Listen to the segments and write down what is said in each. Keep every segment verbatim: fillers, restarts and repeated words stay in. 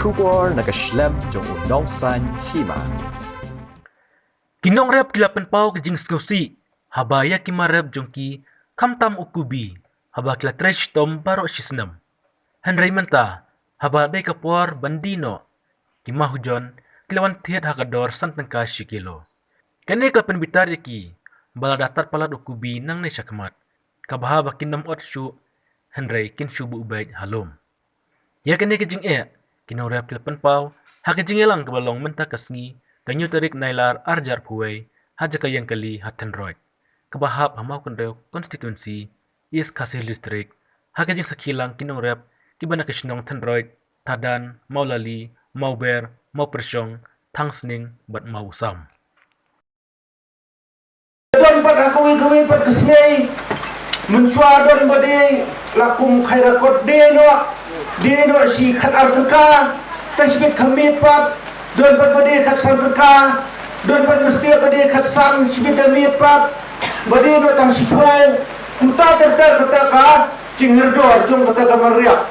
Khubor na ka shlem jong u nongsan hima. Ki nongrep ki la pynpaw ka jingsngewsih haba ïa ki mar rep jong ki, khamtam u kubi, haba ki la trei shitom baroh shi snem. Hynrei mynta, haba dei ka por ban die noh, ki mahujon ki la wan thied ha ka dor san tyngka shi kilo. Kane ka la pynbitar ïa ki ba lada tad palat u kubi nangne shakhmat, ka bha ba kin nym ot shuh, hynrei kin shu buh beit ha lum. Ïa kane ka jingeh, ki nongrep ki la pynpaw ha ka jingïalang kaba long mynta ka sngi, ka hynñiew tarik Nailar arhajar arphew wei, ha jaka ïeng kali ha Thynroit, kaba hap ha Mawkynrew Constituency, East Khasi Hills District, ha ka jingsakhi lang ki nongrep kiba na ka shnong Thynroit, Thadan, Mawlali, Mawber, Mawpyrshong, Thangsning bad Mawsam. Don pat ha kawei kawei pat ka sngi, mynshuwa don ba die la kum khai rakot, die noh, die noh shi khat ar tyngka, tang shibit kham miet pat. Don pat ba die khat san tyngka, don pat mesti ba die khat san shibit da miet pat, ba die noh tang shiphew. Kumta ter ter kata ka jinghirdor jong kata ka mar riak.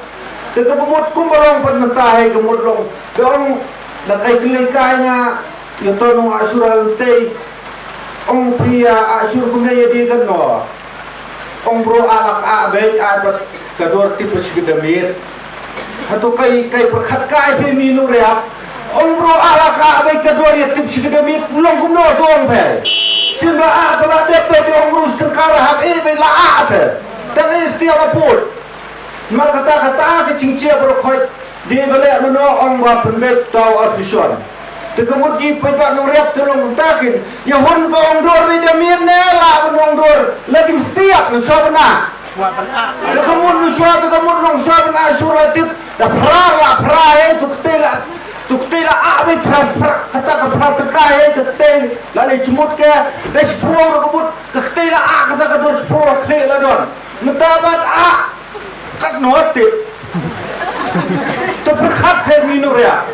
Te kaba mut kumba long pat mynta hi, ka mut long, dang da kai kylli kai nga, ïa to nong ashur haltei. Ong phi ïa ashur kumne ïa die kan no. Ong bro, ah lak ah beit, ah pat ka dor tip shi da miet. Hato kai, kai pyrkhat kai phi minu riak. Ong bro, ah lak ah beit ka dor ïa tip shi da miet, long kumno to ong phi. Shin ba ah pala dep beit, ong bro, shin ka ra hap eh beit la ah te. Tang eh stia ba put. Namar kata kata ka jingshai baroh khoit. Dei ba leh mano, ong ba pynbeit tau association. Te ka mut ki paidbah nongrep te long kumta kin. Ïa hun ka ong dor beit da miet ne la ban ong dor la ding stiap ne shuwa ban ah. Te ka mut ne shuwa, te ka mut long shuwa ban ah shuwa la tip. Da phra la phra he, tu ktei la, tu ktei la ah beit phra, phra, kata ka phra tyngka he, tu ktei la leit jumut ke. Da shiphew ka mut, ka ktei la ah kata ka dor shiphew ka ktei la don. Mynta bad ah. Katno tip. To pyrkhat phi minu riak.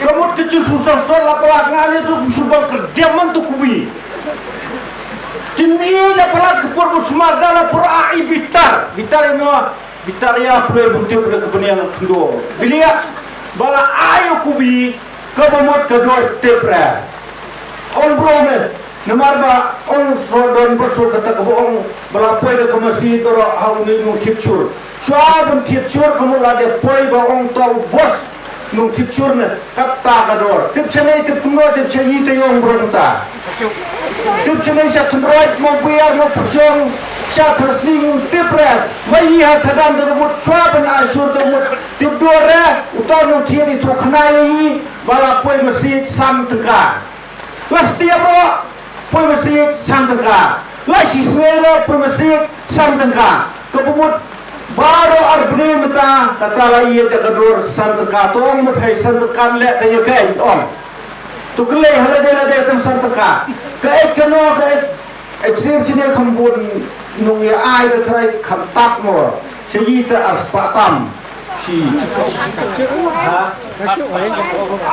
Ka mut ka jingshah sor la palat nga leh tu shu ban kyrdiam man tu kubi. Jin i la palat ka por ba sumar da la por ah i bitar. Bitar ïa nga, bitar ïa phi bun tip da ka bniang khyndew. Bilia ba la ai u kubi. Kaba mut ka dor tip re. Ong bro me, namar ba ong shu don bad shu kata kaba ong ba la poi da ka masi dor ha u ni nong tip shur. Shuwa ban tip shur ka mut la dep poi ba ong ta u bos nong tip shur ne kata ka dor. Tip shane tip kumno, tip shayi te ong bro ta. Tip shane sha Thynroit, Mawber, Mawpyrshong, sha Thangsning tip re. Mai ha Thadan da ka mut shuwa ban ai shur da mut. Tip dor re, uta nong thied i thok khana ïa i, ba la poi masi san tyngka. La stiap ro, poi masi san tyngka. La shi sngi ro, poi masi san tyngka. Kaba mut, baroh ar bnai mynta, kata la ïa da ka dor san tyngka. To ong ma phi san tyngka leh ka ïa ka ong. To kylli ha lade lade tang san tyngka. Ka ek kano, ka ek Extreme senior kham bun nong ïa ai da trai kham tak mo. Shayi ta arspah tam. Shi. Ha?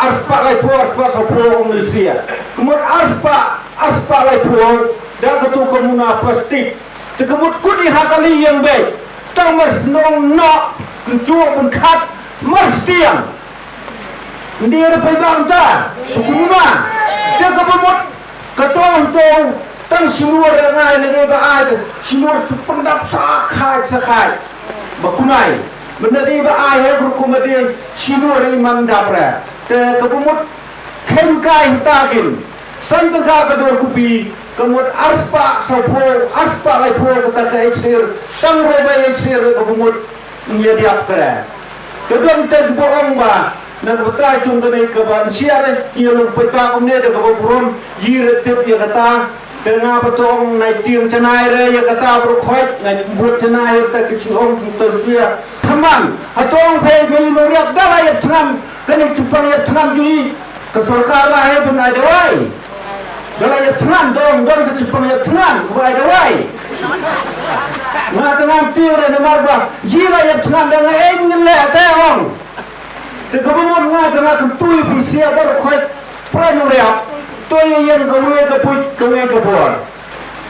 Arspah laiphew, arspah sawphew ong ni sia. Ka mut arspah, arspah laiphew da katu ka muna plastik. Te ka mut kut i ha kali ïeng beit. Tang mar snong noh, kynchuh pynkhat, mar stiang. Ndi ruh phi bang ta, tu kumno ma. Te kaba mut, ka tong tong, tang shnur re ngai lade ba ai, shnur su pyndap sa khai, sa khai. Ba kunai. Mynta dei ba ai, he ruh kumba dei, shnur re man dap re. Te kaba mut, khein kai hynta kin. San tyngka ka dor kubi, ka mut arspah sawphew, arspah laiphew kata ka exir, tang re ba exir kaba mut, Ngi ïa diap kre. Te don te kiba ong ba na ka bynta jong kane kaba nshiar ïa long peit ba kumne da kaba burom yi re tip ïa kata. Te nga ba to ong nai tieng chanai re ïa kata bro khoit nai bud chanai re ta ki chi ong chu to suya. Thaman ha to ong pei mei no riap da la ïa thngan kane chupang ïa thngan ju yi. Ka sorkar la hei ban ai dawai. Da la ïa thngan dong don ka chipang ïa thngan ka bai dawai. Nga tang am tiu re namar ba ji la ïa thngan da nga eng ngin le ate ong. Te ka bamon nga tang nga kentui pun sia bar khoit prai nang riap. To ïa yen ka wei ka puit ka wei ka bor.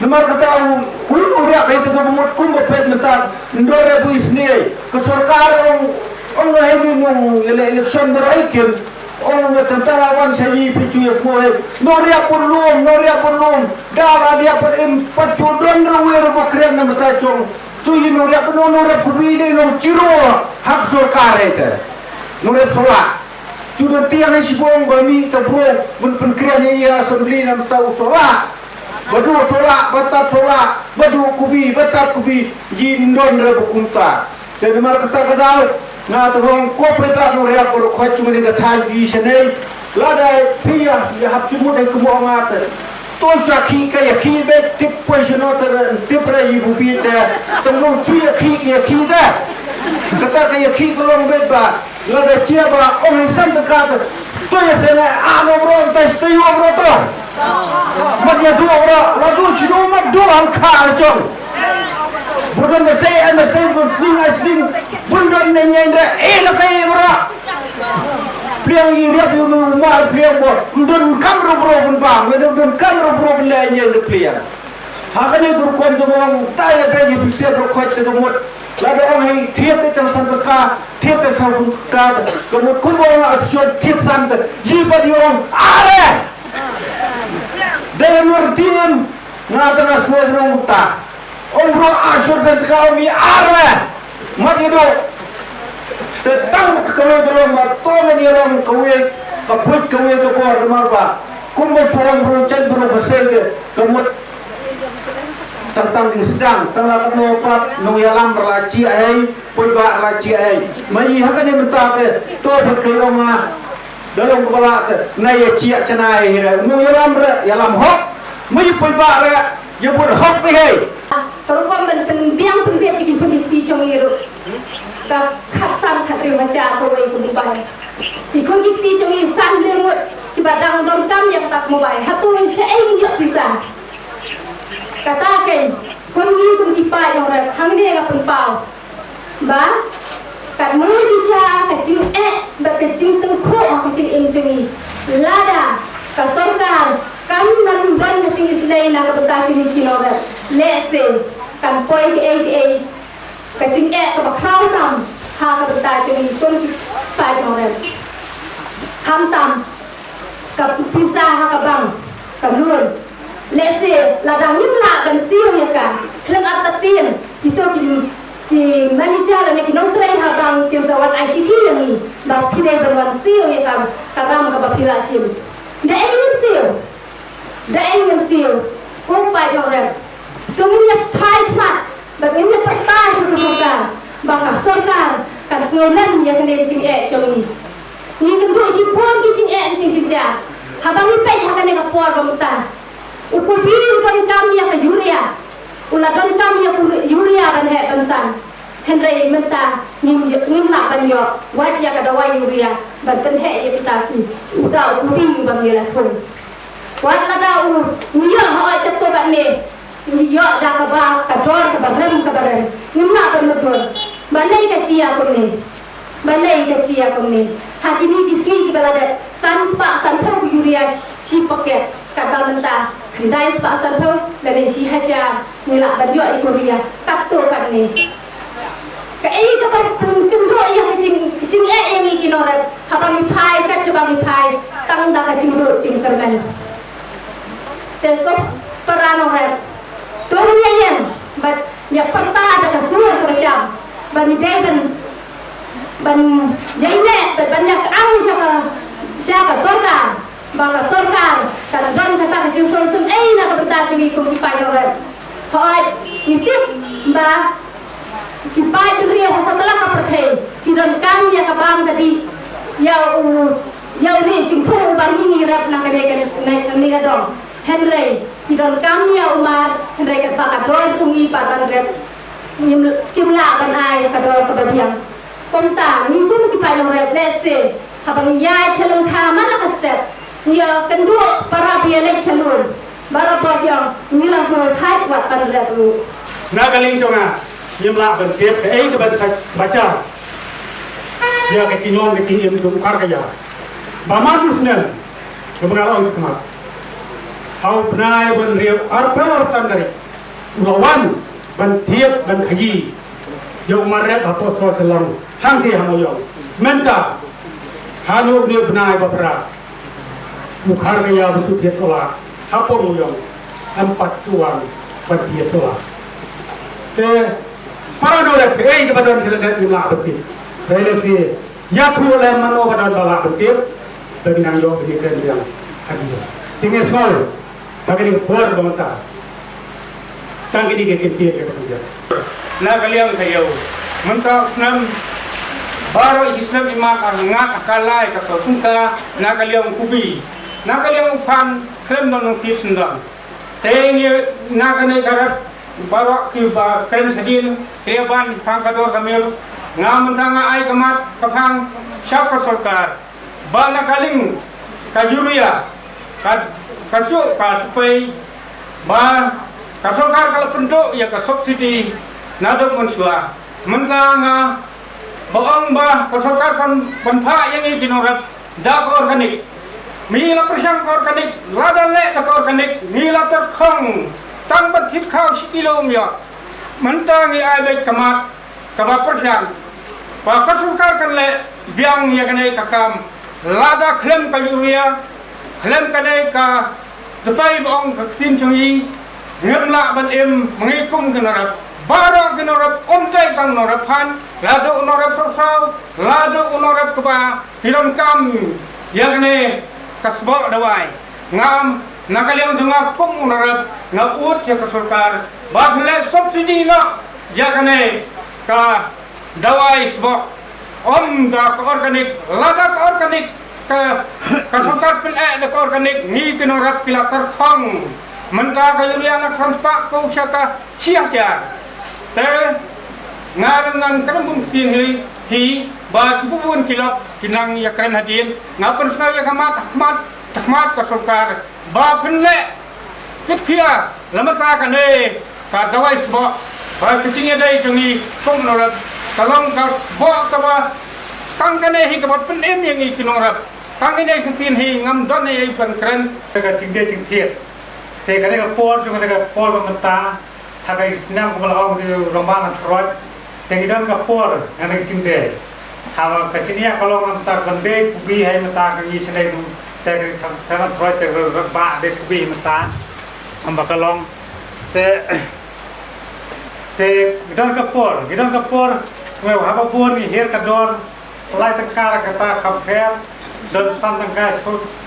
Namar kata u u riap hei te ka bamut kum ba peit mynta ndor re bu isni ka sorkar ong Ong no hei ni nong ele election baroh i kin. Ong no tang tang awan sa yi pi chu yes mo hei. No riap pun lum, no riap pun lum. Da la riap pun im pat chu don ru wir bu kren na mata chong. Chu yi no riap pun no riap ku bi de no chiro hak sorkar hei te. No riap sola. Chu don tiang hei sibong ba mi ta bro bun pun kren ya assembly na mata u sola. Badu sola, batat sola, badu kubi, batat kubi, ji ndon re bukumta. Te namar kata ka daw, nga ta hong ko pe ba no riap ko khoi chu ni ka than ji sene. Lada pia ya hap chu mut ai kumo nga ta. To sa ki ka ya ki be tip poi sino ta tip re yi bu bi te. Tong no chu ya ki ya ki da. Kata ka ya ki ko long be ba. Lada chia ba ong hai san ta ka ta. To ya sene a no bro ta sta yo bro to. Mat ya du bro, la du chi du mat du hal kha chong. Budon na sei an na sei budon sling ai sling. Budon ne nyen re e la kai bro. Pliang yi riap yu nu mar pliang bo. Mdon kam ro bro bun bang, mdon kam ro bro bun le nyen de pliang. Ha kane dur kon jong ong ta ya be yi pise ro khoi te mut. Lada ong hai thiep te tang san ka, thiep te san ka, ka mut kum ong a shon thiep san te. Yi ba di ong are. Dai nur tien nga ta na suai rong ta. Ong bro a shon san ka mi are. Mat idu. Te tang kawei ka long ma to ngan ïalam kawei ka put kawei ka bor ka mar ba. Kum ba chuang bro chan bro ka sel de ka mut. Tang tang ding sdang tang la ka no pat nong ïalam la chi ai put ba la chi ai. Ma i ha ka ne mynta te to ba ka yong ma. Da long ka ba la te na ya chi chana ai re nong ïalam re ïalam hok. Ma i put ba re ya put hok ni hei. Ka rukom ban pynbiang pynbiang ïa ki khun ki kti jong ngi ruh. Ka khatsan khatriew hajar kawei ka mobile. Ki khun ki kti jong ngi san hynriew ngut kiba dang donkam ïa kata ka mobile. Hato shaei ngin ïoh pisa? Kata kein kum ngi kum ki paid nongrep hangne nga pynpaw. Ba katno shisha ka jingeh bad ka jingtyngkhuh ha ka jingim jong ngi. Lada ka sorkar kam nang ban ka jingisynei na ka bynta jong ngi ki nongrep, lehse kan poi kaei kaei ka jingeh kaba khraw tam ha ka bynta jong ngi kum ki paid nongrep. Khamtam ka pisa ha ka bank, ka loan. Lehse lada ngim lah ban siew ïa ka khlem artatien, kito ki, ki manager lane ki nongtrei ha bank kin sa wan ai shithi ïa ngi ba phi dei ban wan siew ïa ka, ka ram kaba phi la shim. Da ei ngin siew? Da ei ngin siew? Ko paid nongrep, to ngin ïa phai khmat bad ngin ïa pyrta sha ka sorkar ba ka sorkar kan sngewlem ïa kane ka jingeh jong ngi. Ngi kynduh shipor ki jingeh ki jingjynjar. Haba ngi peit ha kane ka por ba mynta, u Kulbi u donkam ïa ka urea, u la donkam ïa ka urea ban heh ban san. Hynrei mynta ngim, ngim lah ban ïoh wat ïa ka dawai urea ban pynheh ïa kita ki, uta u Kulbi uba ngi la thung. Wat lada u ngi ïoh hooid kato katne, ngi ïoh da kaba ka dor kaba rem kaba rem. Ngim lah ban mutdur. Balei ka jia kumne? Balei ka jia kumne? Ha kine ki sngi kiba la dep, san spah sanphew ka urea shi paket, katba mynta khyndai spah sanphew lane shi hajar ngi lah ban ïoh ïa ka urea katto katne. Kaei kaba pynkynduh ïa ka jing, ka jingeh ïa ngi ki nongrep haba ngi phai, kat shaba ngi phai tang da ka jingduh jingkyrmen. Te ko para nongrep, to ngin ïa ïeng bad ïa pyrta da ka sur kaba jam ba ngi dei ban, ban ïaineh bad ban ïa kyang sha ka, sha ka sorkar. Ba ka sorkar kan don kata ka jingsngewsynei na ka bynta jong ngi kum ki paid nongrep. Hooid, ngi tip ba ki paid briew ha satlak ka pyrthei ki donkam ïa ka bam ka dih, ïa u, ïa u rieh jingthung uba ngi ngi rep na kane, kane, kane, kane ka dong. Hynrei ki donkam ïa u mar, hynrei katba ka dor jong ngi ba ban rep, ngim, kim lah ban ai ka dor kaba biang. Kumta ngi kum ki paid nongrep, lehse haba ngi ïaid sha lyngkha man la ka step, ngi ïakynduh para ba ïaleit sha lum, barabor ki ong ngi la sngewthuh wat ban rep ruh. Na ka liang jong nga, ngim lah ban tip kaei kaban sa bacha ïa ka jinglong ka jingim jong u Kharkajjar. Ba man u snem, kaba nga ong sha khmat, ha u bnai ban riew arphew arphew san tarik u la wan ban thied ban khaïi. Ïa u Marep hapoh sor Shillong hangtei ha Mooiong. Mynta ha une u bnai ba phra u Kharkaya ba shu thied solar hapoh Mooiong, em pat shuwa ban thied solar. Te para nongrim, kaei kaba don sha lyndet ngim lah ban tip. Hynrei lehse ïathuh lem mano ba don ba lah ban tip, ba ngin nang ïoh ban ïakren biang ha kine. Te nga sngew ha kane ka por ba mynta tang kine ki kyntien kiba kham biang. Na ka liang ka ïew, mynta u snem baroh shi snem i mat ar ngat ha ka lai ka sor sngewthuh na ka liang u kubi, na ka liang u phan khlem don nongsiej syndon. Te ngi na kane ka rep baroh kiba kren shadien, kren ban phang ka dor ka mir, nga mynta nga ai ka mat ka phang sha ka sorkar ba na ka liang ka urea, ka, ka juh ka tupei, ba ka sorkar ka la pynduh ïa ka subsidy naduh mynshuwa. Mynta nga ba ong ba ka sorkar kan pynphah ïa ngi ki nongrep da ka organic. Ngi la pyrshang ka organic, lada leh da ka organic ngi la tyrkhong tang ban thied khaw shi kilo um ïoh. Mynta ngi ai beit ka mat kaba pyrshang ba ka sorkar kan leh biang ïa kane ka kam, lada khlem ka urea, khlem kane ka tupei ba ong ka ktien jong ngi, ngim lah ban im. Ma ngi kum ki nongrep, baroh ki nongrep, ym dei tang nongrep phan, lada u nongrep sawsaw, lada u nongrep kaba ngi donkam ïa kane ka sboh dawai. Ngam, na ka liang jong nga kum u nongrep, nga ud ïa ka sorkar ba phin leh subsidy noh ïa kane ka dawai sboh. Ym da ka organic, lada ka organic ka, ka sorkar pyneh da ka organic, ngi ki nongrep ki la tyrkhong. Mynta ka urea na ka san spah ko sha ka shi hajar. Te nga ruh ngan kren bun ktien hi, hi ba ki bun ki lok ki nang ïakren hadien, nga pynsngew ïa ka mat, ha khmat, ha khmat ka sorkar ba phin leh kit khia la mynta kane ka dawai sboh, ba ka jingïadei jong ngi kum nongrep ka long ka sboh kaba tang kane hi kaba pynim ïa ngi ki nongrep. Tang kane ka ktien hi ngam don ei ei ban kren. Ka jingdei jingthied. Te kane ka por jong kane ka por ba mynta, ha ka snem kaba la ong ki rangbah na Troy, te ngi don ka por ngan ka jingdei. Haba ka jingïa ka long mynta ban dei kubi hai mynta ka ngi shnei nu, te ka thana Troy te ka ba dei kubi mynta. Haba ka long te, te ngi don ka por, ngi don ka por, haba bun ngi hiar ka dor lai tyngka kata kam pher, don san tyngka,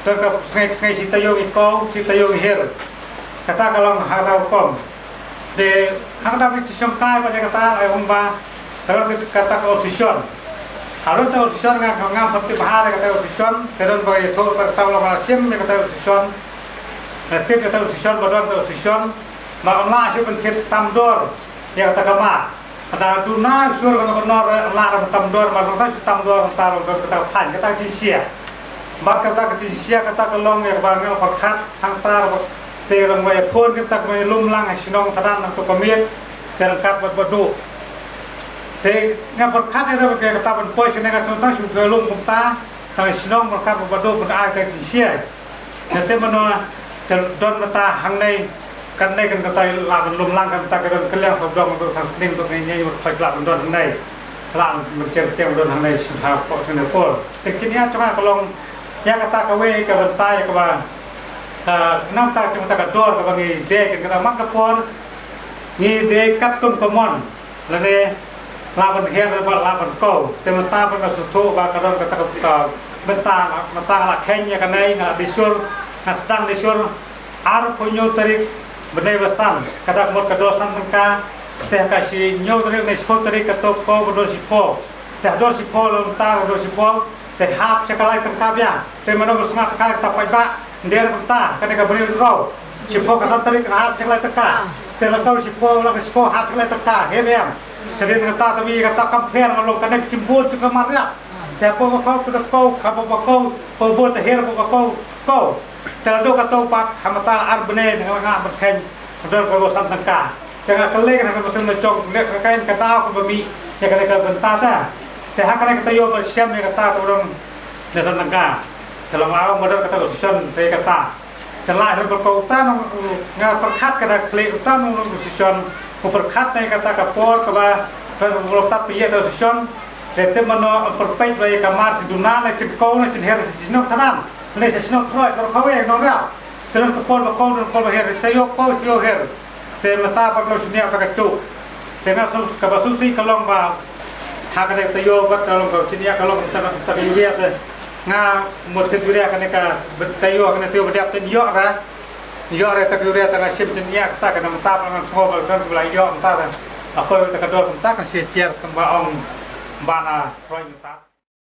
don ka sngi sngi shi taïew ngi kong, shi taïew ngi hiar. Kata ka long ha kata ka rukom. Te ha kata ba ngi shongkai ba dei kata ai ong ba ka long kata ka opposition. Ha don kata opposition nga, nga ngam pat tip bha kata opposition, te don ba ïathuh ba kata long ba shim ïa kata opposition. Nga tip kata opposition ba don kata opposition ba ym lah shuh ban thied tam dor ïa kata ka mat. Kata duna sur kano kano re la ka tam dor, ma kata tam dor, kata dor, kata phan, kata jinsia. Bad kata ka jinsia, kata ka long ïa ba nga pyrkhat hangta te long ba ïa phone kata ka lum lang ha shnong kata nang to ka miet, te ryngkat bad ba duk. Te nga pyrkhat ïa ba kata ban poi shnong kata shu lum kumta, ka shnong ryngkat bad ba duk, ban ai ka jinsia. Te te mano te don mynta hangne, kan ne kan kata lah ban lum lang kan ta ka don kylliang sawdong, don sang sning, don ngai ngai, khoi lah ban don hangne. Lah ban cher tiang don hangne sha pok sha ne por. Te ka jingïa jong nga ka long ïa kata kawei ka bynta ïa kaba, ah, nangta jong kata ka dor kaba ngi dei kan kata man ka por ngi dei katkum ka mon. Lane lah ban hiar bad lah ban khaw. Te mynta ba nga sngewthuh ba ka don kata ka bynta, mynta nga la kheiñ ïa kane, nga la dei sur, nga sdang dei sur arphew hynñiew tarik bnai ba san, kata ka mut ka dor san tyngka. Te ha ka shi hynñiew tarik ne shiphew tarik kato ka dor shiphew. Te ha dor shiphew, la mynta ka dor shiphew. Te hap sha ka lai tyngka biang. Te mano ba sngap ka ta paidbah. Nder mynta kane ka briew rau. Shiphew ka san tarik hap sha ka lai tyngka. Te la ka shiphew, la ka shiphew hap sha ka lai tyngka. He em. Te dei kata ta wi kata compare ngan long kane ka jimbun jong ka mariang. Te hapoh ba khaw, hapoh ba khaw, hapoh ba khaw, hapoh ba khaw, te her hapoh ba khaw, khaw. Te la dei kata pat ha mynta ar bnai nga ban kheiñ. Ka dor ka dor san tyngka. Te nga kylli ka na ka mynsiem na jong, leh ka kain ka daw kaba mih ïa kane ka bynta ta. Te ha kane ka taïew ba shem ïa kata ka dor na san tyngka. Te la nga ong ba dor kata ka session te kata. Te la her ba ka uta nong, nga pyrkhat ka da klik uta nong nong session. Nga pyrkhat ne kata ka por kaba Ka bor tap ïa ta session. Te te mano perpek ba ïa ka mar ti duna na cengkau na cenher si shnong Thanan. Ne si shnong Throi ka kawei nong rau. Te don ka por ba kong don ka por ba her sa ïoh ko ïoh her. Te mata ba ka sniang ka ka cuk. Te nga su ka ba susi ka long ba ha ka dei ta ïoh ba ka long ka sniang ka long ta ta ka ïoh te. Nga mut te ïoh ka ne ka ta ïoh ka ne te ïoh ba dap te ïoh ra. Ïoh re ta ki re ta nga shim tin ïa ta ka na mata ba nga sngo ba kan bla ïoh mata ta. Apo ta ka dor mata kan si chiar kan ba ong ba na roi mata.